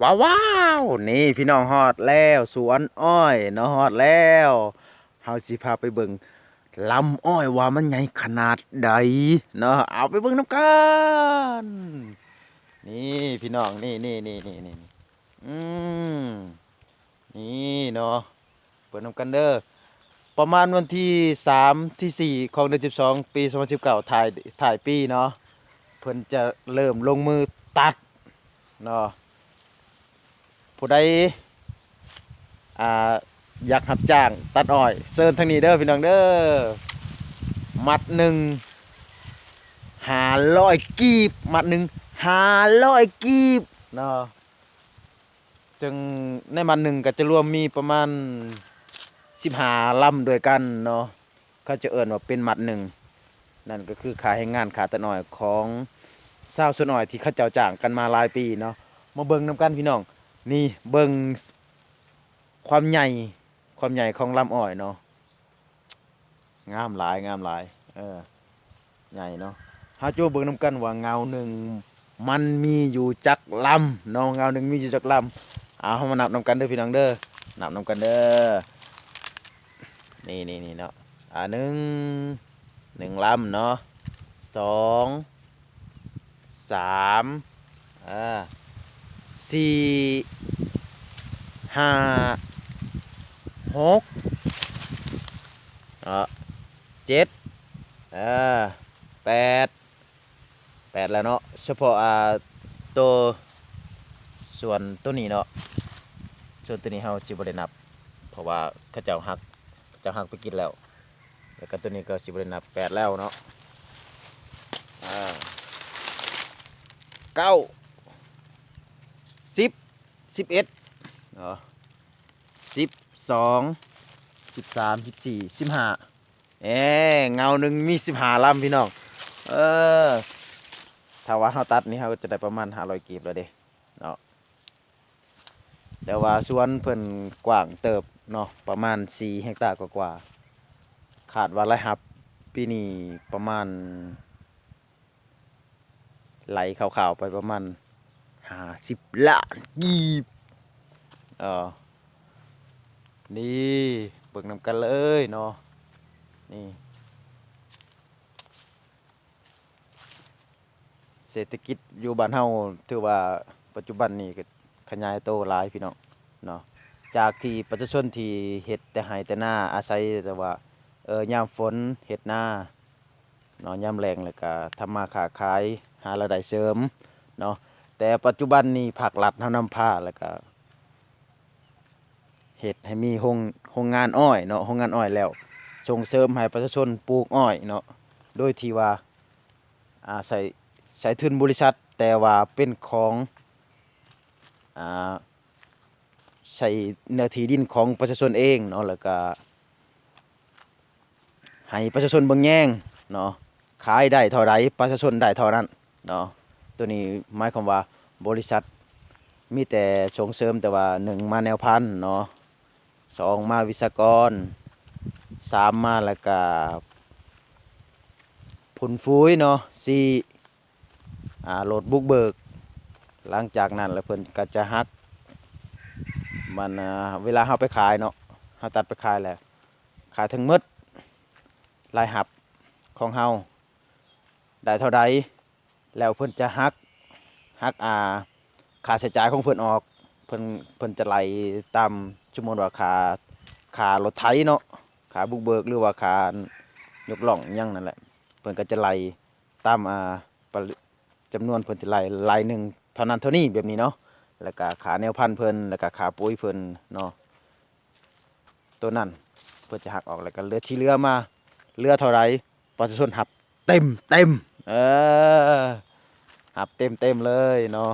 ວ້າວໆ ນີ້ພີ່ນ້ອງ ຮອດແລ້ວສວນອ້ອຍເນາະ ຮອດແລ້ວ. ເຮົາຊິພາໄປເບິ່ງລຳອ້ອຍວ່າມັນໃຫຍ່ຂະໜາດໃດເນາະ ເອົາໄປເບິ່ງນຳກັນ. ນີ້ພີ່ນ້ອງ ນີ້ໆ ອືມ ນີ້ເນາະ ເບິ່ງນຳກັນເດີ. ປະມານວັນທີສາມ ທີສີ່ ຂອງເດືອນສິບສອງ ປີສອງພັນສິບເກົ້າ ທ້າຍ ທ້າຍປີເນາະ ເພິ່ນຈະເລີ່ມລົງມືຕັດເນາະ. ຜູ້ໃດ ອ່າ ຢາກຮັບຈ້າງຕັດອ້ອຍ ເຊີນທາງນີ້ເດີພີ່ນ້ອງເດີ. ມັດໜຶ່ງຫ້າຮ້ອຍກີບ ມັດໜຶ່ງຫ້າຮ້ອຍກີບເນາະ. ເຊິ່ງໃນມັດໜຶ່ງກໍຈະລວມມີປະມານສິບຫ້າລຳດ້ວຍກັນເນາະ ເຂົາຈະເອີ້ນວ່າເປັນມັດໜຶ່ງ. ນັ້ນກໍຄືຄ່າແຮງງານ ຄ່າຕັດອ້ອຍຂອງຊາວສວນອ້ອຍທີ່ເຂົາເຈົ້າຈ້າງກັນມາຫຼາຍປີເນາະ. ມາເບິ່ງນຳກັນພີ່ນ້ອງ ນີ້ເບິ່ງຄວາມໃຫຍ່ ຄວາມໃຫຍ່ຂອງລຳອ້ອຍເນາະ. ງາມຫຼາຍ ງາມຫຼາຍ ເອີ ໃຫຍ່ເນາະ. ເຮົາຈະມາເບິ່ງນຳກັນວ່າເງົາໜຶ່ງມັນມີຢູ່ຈັກລຳເນາະ ເງົາໜຶ່ງມີຢູ່ຈັກລຳ. ເອົາ ເຮົາມານັບນຳກັນເດີພີ່ນ້ອງເດີ ນັບນຳກັນເດີ. ນີ້ໆໆເນາະ ອ່າ ໜຶ່ງ ໜຶ່ງລຳເນາະ ສອງ ສາມ ເອີ ສີ່ ຫ້າ ຫົກ ເອີ ເຈັດ ເອີ ແປດ ແປດແລ້ວເນາະ. ສະເພາະ ອ່າ ໂຕ ສ່ວນໂຕນີ້ເນາະ ສ່ວນໂຕນີ້ເຮົາຊິບໍ່ໄດ້ນັບ ເພາະວ່າເຂົາເຈົ້າຫັກ ເຂົາເຈົ້າຫັກໄປກິນແລ້ວ. ແລ້ວກໍຕົວນີ້ກໍຊິບໍ່ໄດ້ນັບ ແປດແລ້ວເນາະ ອ່າ ເກົ້າ ສິບ ສິບເອັດເນາະ ສິບສອງ ສິບສາມ ສິບສີ່ ສິບຫ້າ ເອີ ເງົາໜຶ່ງມີສິບຫ້າລຳພີ່ນ້ອງ ເອີ. ຖ້າວ່າເຮົາຕັດນີ້ ເຮົາກໍຈະໄດ້ປະມານຫ້າຮ້ອຍກີບແລ້ວເດ້ເນາະ. ແຕ່ວ່າສວນເພິ່ນກວ້າງເຕີບເນາະ ປະມານສີ່ເຮັກຕາກວ່າໆ ຄາດວ່າລາຍຮັບປີນີ້ປະມານ ໄລ່ຄ່າວໆໄປປະມານຫ້າສິບລ້ານກີບ ເອີ ນີ້ເບິ່ງນຳກັນເລີຍເນາະ ນີ້. ເສດຖະກິດຢູ່ບ້ານເຮົາ ຖືວ່າປັດຈຸບັນນີ້ກໍຂະຫຍາຍໂຕຫຼາຍພີ່ນ້ອງເນາະ ຈາກທີ່ປະຊາຊົນທີ່ເຮັດແຕ່ໄຮ່ແຕ່ນາ ອາໄສແຕ່ວ່າ ເອີ ຍາມຝົນເຮັດນາເນາະ ຍາມແລ້ງແລ້ວກະທຳມາຄ້າຂາຍ ຫາລາຍໄດ້ເສີມເນາະ. ແຕ່ປັດຈຸບັນນີ້ພາກລັດເຮົານຳພາ ແລ້ວກະເຮັດໃຫ້ມີໂຮງ ໂຮງງານອ້ອຍເນາະ ໂຮງງານອ້ອຍແລ້ວ ສົ່ງເສີມໃຫ້ປະຊາຊົນປູກອ້ອຍເນາະ ໂດຍທີ່ວ່າ ອ່າ ໃຊ້ ໃຊ້ທຶນບໍລິສັດ ແຕ່ວ່າເປັນຂອງ ອ່າ ໃຊ້ເນື້ອທີ່ດິນຂອງປະຊາຊົນເອງເນາະ ແລ້ວກະໃຫ້ປະຊາຊົນເບິ່ງແຍງເນາະ ຂາຍໄດ້ເທົ່າໃດ ປະຊາຊົນໄດ້ເທົ່ານັ້ນເນາະ. ໂຕນີ້ໝາຍຄວາມວ່າບໍລິສັດມີແຕ່ສົ່ງເສີມ ແຕ່ວ່າໜຶ່ງມາແນວພັນເນາະ ສອງມາວິສາກອນ ສາມມາແລ້ວກະ ຝຸ່ນຝຸ່ນເນາະ ສີ່ ອ່າ ລົດບຸກເບີກ. ຫຼັງຈາກນັ້ນແລ້ວເພິ່ນກໍຈະຫັກ ມັນ ອ່າ ເວລາເຮົາໄປຂາຍເນາະ ເຮົາຕັດໄປຂາຍແລ້ວ ຂາຍທັງໝົດ ລາຍຮັບຂອງເຮົາໄດ້ເທົ່າໃດ ແລ້ວເພິ່ນຈະຫັກ ຫັກ ອ່າ ຄ່າໃຊ້ຈ່າຍຂອງເພິ່ນອອກ ເພິ່ນ ເພິ່ນຈະໄລ່ຕາມ ສົມມຸດວ່າຄ່າ ຄ່າລົດໄຖເນາະ ຄ່າບຸກເບີກ ຫຼືວ່າຄ່າຍົກລ່ອງຫຍັງນັ້ນແຫຼະ ເພິ່ນກໍຈະໄລ່ຕາມ ອ່າ ປະລິ ຈຳນວນເພິ່ນທີ່ໄລ່ ໄລ່ໜຶ່ງເທົ່ານັ້ນເທົ່ານີ້ ແບບນີ້ເນາະ ແລ້ວກະຄ່າແນວພັນເພິ່ນ ແລ້ວກະຄ່າປຸ໋ຍເພິ່ນເນາະ ໂຕນັ້ນເພິ່ນຈະຫັກອອກ ແລ້ວກະເຫຼືອ ທີ່ເຫຼືອມາ ເຫຼືອເທົ່າໃດ ປະຊາຊົນຮັບເຕັມໆ ເອີ ຮັບເຕັມໆເລີຍເນາະ.